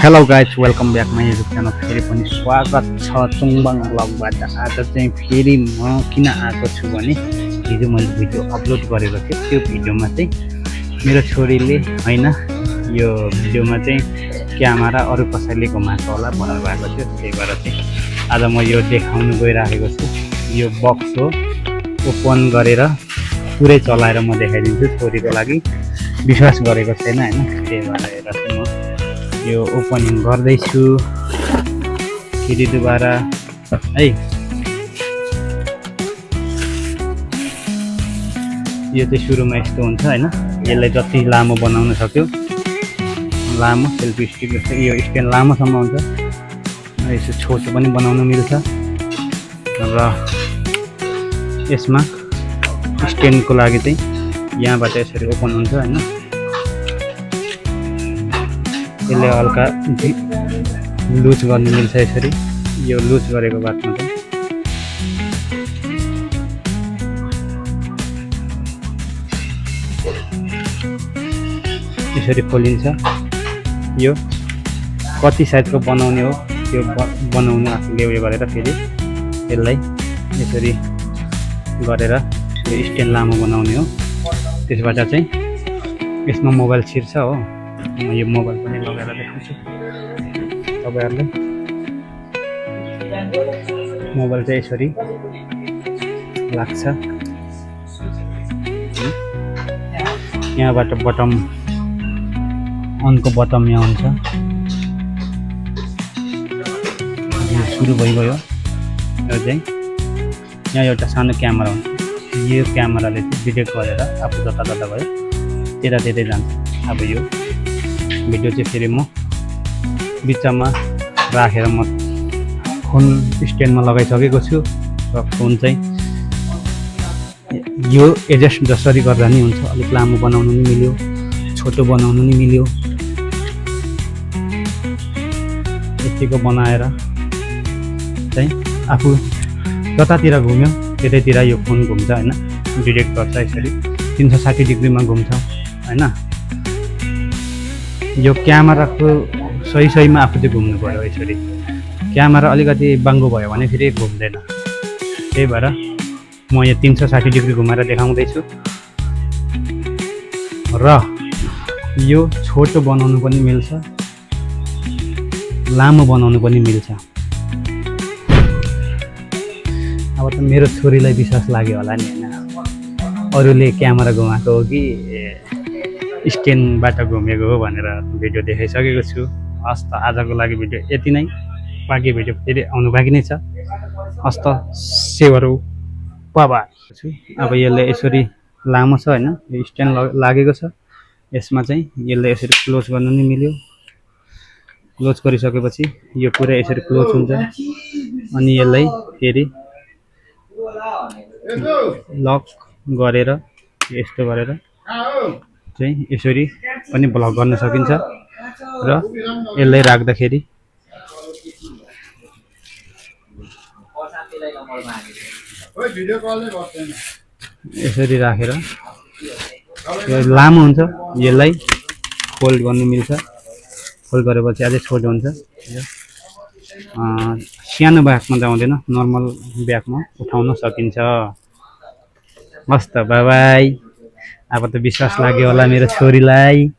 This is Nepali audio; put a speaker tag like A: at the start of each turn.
A: Hello guys welcome back my YouTube channel. फेरि पनि स्वागत छ चुङबाङ ब्लगबाट। आज चाहिँ फेरि म किन आएको छु भने हिजो मैले भिडियो अपलोड गरेको थिएँ। त्यो भिडियोमा चाहिँ मेरो छोरीले होइन यो भिडियोमा चाहिँ क्यामेरा अरू कसैले घुमाएको होला भन्नुभएको थियो। त्यही भएर चाहिँ आज म यो देखाउनु गइराखेको छु। यो बक्स हो, ओपन गरेर पुरै चलाएर म देखाइदिन्छु। छोरीको लागि विश्वास गरेको छैन होइन, त्यही भएर चाहिँ म यो ओपनिङ गर्दैछु फेरि दुबारा है। यो चाहिँ सुरुमा यस्तो हुन्छ होइन। यसलाई जति लामो बनाउन सक्यो, लामो सेल्फी स्टिक जस्तो यो स्ट्यान्ड लामोसम्म हुन्छ। यसो छोटो पनि बनाउन मिल्छ र यसमा स्ट्यान्डको लागि चाहिँ यहाँबाट यसरी ओपन हुन्छ होइन। यसले हल्का लुज गर्नु मिल्छ यसरी। यो लुज गरेको बादमा चाहिँ यसरी खोलिन्छ। यो कति साइजको बनाउने हो त्यो बनाउनु आफूले उयो गरेर फेरि यसलाई यसरी गरेर यो स्ट्यान्ड लामो बनाउने हो। त्यसबाट चाहिँ यसमा मोबाइल छिर्छ हो। म यो मोबाइल पनि लगाएर देखाउँछु तपाईँहरूलाई। मोबाइल चाहिँ यसरी लाग्छ। यहाँबाट बटम अनको बटम यहाँ हुन्छ। सुरु भइगयो। यो चाहिँ यहाँ एउटा सानो क्यामेरा हुन्छ। यो क्यामेराले चाहिँ डिटेक्ट गरेर आफू जता जता भयो त्यतै जान्छ। अब यो भिडियो चाहिँ फेरि म बिचमा राखेर म फोन स्ट्यान्डमा लगाइसकेको छु र फोन चाहिँ यो एडजस्ट जसरी गर्दा नि हुन्छ। अलिक लामो बनाउनु नि मिल्यो, छोटो बनाउनु नि मिल्यो। यतिको बनाएर चाहिँ आफू जतातिर घुम्यो त्यतैतिर यो फोन घुम्छ होइन। डिटेक्ट गर्छ यसरी 360 डिग्रीमा घुम्छ होइन। यो क्यामेराको सहीमा आफू चाहिँ घुम्नु पऱ्यो यसरी। क्यामेरा अलिकति बाङ्गो भयो भने फेरि घुम्दैन। त्यही भएर म यो 360 डिग्री घुमाएर देखाउँदैछु। र यो छोटो बनाउनु पनि मिल्छ, लामो बनाउनु पनि मिल्छ। अब त मेरो छोरीलाई विश्वास लाग्यो होला नि होइन, अरूले क्यामेरा घुमाएको हो कि स्ट्यान्डबाट घुमेको हो भनेर भिडियो देखाइसकेको छु। हस् त आजको लागि भिडियो यति नै। बाँकी भिडियो फेरि आउनु बाँकी नै छ। हस् त सेवरौ बाबा छु। अब यसले यसरी लामो छ होइन, यो स्ट्यान्ड लागेको छ। यसमा चाहिँ यसले यसरी क्लोज गर्नु नि मिल्यो। क्लोज गरिसकेपछि यो पुरै यसरी क्लोज हुन्छ। अनि यसलाई फेरि लक गरेर यस्तो गरेर चाहिँ यसरी पनि ब्लक गर्न सकिन्छ। र यसलाई राख्दाखेरि यसरी राखेर यो लामो हुन्छ। यसलाई फोल्ड गर्नु मिल्छ। फोल्ड गरेपछि अझै छोटो हुन्छ। सानो ब्यागमा जाँदैन, नर्मल ब्यागमा उठाउन सकिन्छ। हस् त बाई। अब त विश्वास लाग्यो होला मेरो छोरीलाई।